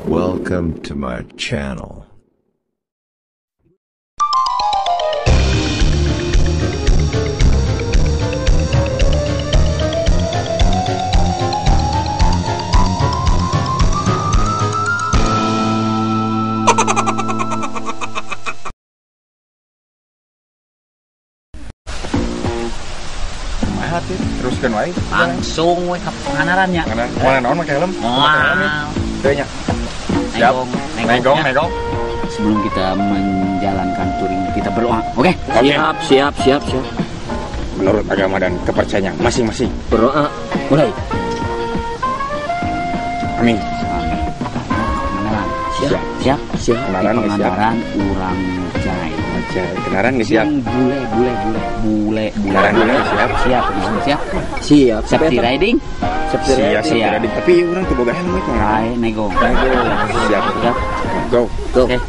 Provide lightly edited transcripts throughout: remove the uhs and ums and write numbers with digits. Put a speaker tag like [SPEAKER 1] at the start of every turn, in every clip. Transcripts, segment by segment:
[SPEAKER 1] Welcome to my channel.
[SPEAKER 2] Teruskan wae.
[SPEAKER 3] Langsung we ka Pangandaran nya.
[SPEAKER 2] Mana naon make helm? Teu nya. Siap. Negong, negong.
[SPEAKER 3] Sebelum kita menjalankan touring, kita berdoa. Oke?
[SPEAKER 2] Siap,
[SPEAKER 3] siap, siap, siap.
[SPEAKER 2] Menurut agama dan kepercayaan masing-masing.
[SPEAKER 3] Berdoa. Mulai.
[SPEAKER 2] Amin.
[SPEAKER 3] Amin. Pangandaran. Siap, siap, siap.
[SPEAKER 2] Pangandaran
[SPEAKER 3] urang jai.
[SPEAKER 2] Kenaran nggak siap?
[SPEAKER 3] Bule, bule, bule, bule,
[SPEAKER 2] kenaran bule siap,
[SPEAKER 3] siap, siap, siap, safety riding,
[SPEAKER 2] siap, siap, riding. Tapi orang tuh boga helm itu.
[SPEAKER 3] Hai, nego,
[SPEAKER 2] siap,
[SPEAKER 3] siap,
[SPEAKER 2] go,
[SPEAKER 3] go, oke.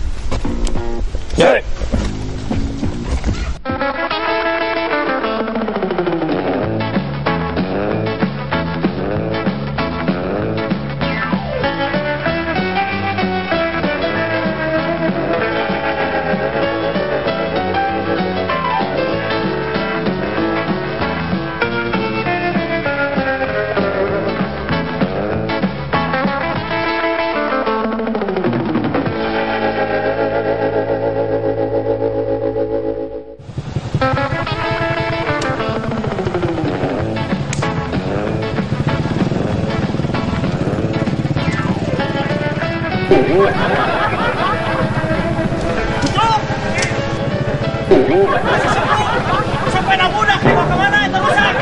[SPEAKER 4] Sampai budak mau kemana itu rusak.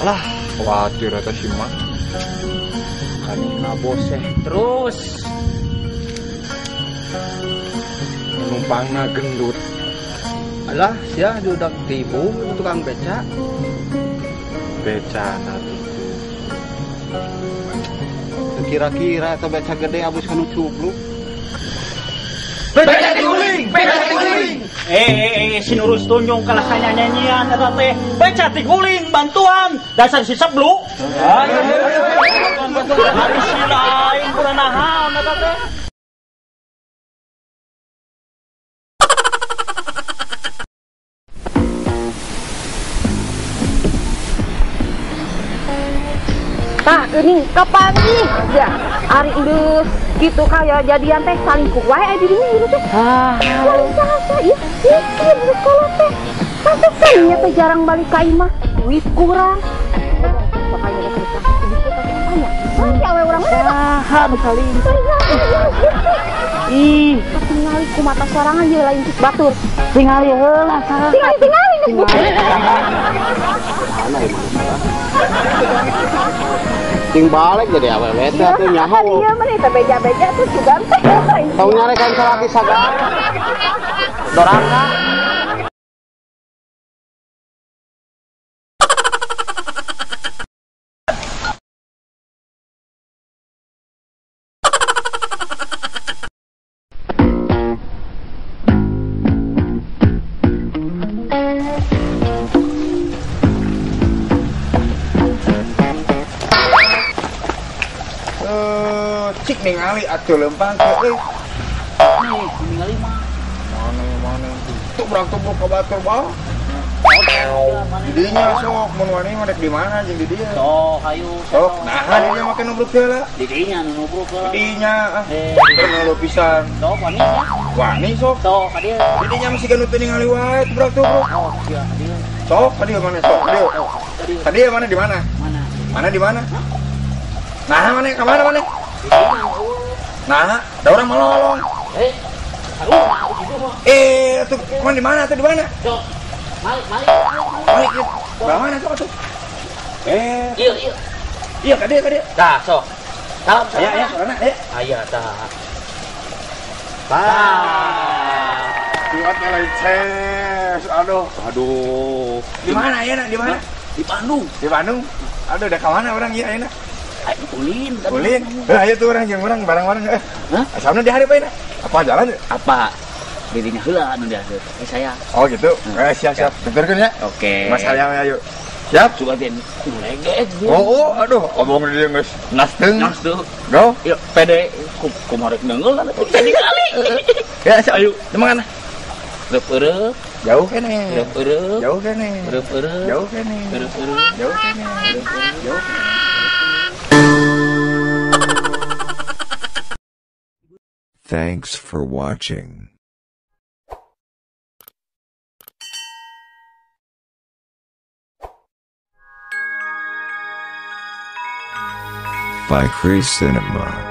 [SPEAKER 2] Alah, khawatir atas si mah.
[SPEAKER 3] Kan ngaboseh terus.
[SPEAKER 2] Penumpangna gendut.
[SPEAKER 5] Alah, sia judak tibu tukang beca.
[SPEAKER 2] Beca nanti.
[SPEAKER 5] Kira-kira atau beca gede abis kanu cubluk.
[SPEAKER 4] Beca tiguling, beca tiguling. Si nurus tunjung kalah nyanyian eta teh. Beca tiguling bantuan dasar si seblu. Hari si lain kurang nahan eta teh.
[SPEAKER 6] Tah geuning kapanggih ya ari geus kitu kaya jadian teh salingkuh wae aya di dinya ieu teh.
[SPEAKER 3] Ah,
[SPEAKER 6] lain saha ieu mikir di sekolah teh. Pantesan nya teh jarang balik ka imah, duit kurang. Sok aya cerita ibu teh tanya. Si awe urang mana eta?
[SPEAKER 3] Saha nu salingkuh? Ih,
[SPEAKER 6] tingali ku mata sorangan ieu lain cik batur.
[SPEAKER 3] Tingali heula saha.
[SPEAKER 6] Tingali geus.
[SPEAKER 5] Ting balik jadi awewe teh atuh nyaho.
[SPEAKER 6] Iya mah eta beja-beja tuh sugan teh.
[SPEAKER 5] Tong nyarekan salaki sagala. Doraka.
[SPEAKER 2] Cik ningali atuh lempang ke euy.
[SPEAKER 3] Nih, ningali mah.
[SPEAKER 2] Mana tuh berang tubruk ka batur bae. Didinya sok mun wani mah rek di mana jeung di dieu.
[SPEAKER 3] Sok hayu.
[SPEAKER 2] Sok naha dinya make nubruk heula.
[SPEAKER 3] Didinya nu nubruk heula.
[SPEAKER 2] Didinya ah. Terlalu pisan.
[SPEAKER 3] Sok wani ya.
[SPEAKER 2] Wani sok.
[SPEAKER 3] Sok ka dieu.
[SPEAKER 2] Didinya masih nu teu ningali wae tubruk tubruk.
[SPEAKER 3] Oh, iya ka dieu.
[SPEAKER 2] Sok ka dieu mana sok ka dieu. Ka dieu mana di mana?
[SPEAKER 3] Mana?
[SPEAKER 2] Mana di mana? Nah, mana ka mana mana? Nah, ada orang melolong. Tuh, mana di mana? Tuh di mana?
[SPEAKER 3] Malik, malik.
[SPEAKER 2] Malik, ya. Mana tuh tuh?
[SPEAKER 3] Iya, iya.
[SPEAKER 2] Iya, ka dieu, ka dieu.
[SPEAKER 3] Tah, sok. Salam, salam.
[SPEAKER 2] Aya, aya, mana? Aya.
[SPEAKER 3] Aya, tah. Tah.
[SPEAKER 2] Kuat lain ces. Aduh, aduh. Di mana aya, di mana?
[SPEAKER 3] Di Bandung.
[SPEAKER 2] Di Bandung. Aduh, udah ka mana orang ieu ayeuna?
[SPEAKER 3] Ayo ulin.
[SPEAKER 2] Ulin. Ayo tuh orang jeung urang bareng-bareng.
[SPEAKER 3] Hah?
[SPEAKER 2] Asalna di hari apa? Apa jalan?
[SPEAKER 3] Apa? Dirinya heula anu dihasil. Eh saya.
[SPEAKER 2] Oh gitu. Eh siap siap. Tuturkeun ya.
[SPEAKER 3] Oke.
[SPEAKER 2] Mas hayang ayo. Siap.
[SPEAKER 3] Coba den legek.
[SPEAKER 2] Oh, oh, aduh, omong dia geus nasteung.
[SPEAKER 3] Nas tuh.
[SPEAKER 2] Go.
[SPEAKER 3] Yuk, pede kumaha rek nengeul lah jadi kali.
[SPEAKER 2] Ya, siap. Ayo, semangat.
[SPEAKER 3] Reup-eureuk,
[SPEAKER 2] Jauh kene.
[SPEAKER 3] reup-eureuk,
[SPEAKER 2] Jauh kene.
[SPEAKER 3] reup-eureuk,
[SPEAKER 2] Jauh kene.
[SPEAKER 3] reup-eureuk.
[SPEAKER 2] Jauh kene. Jauh kene.
[SPEAKER 1] Thanks for watching. By Cree Cinema.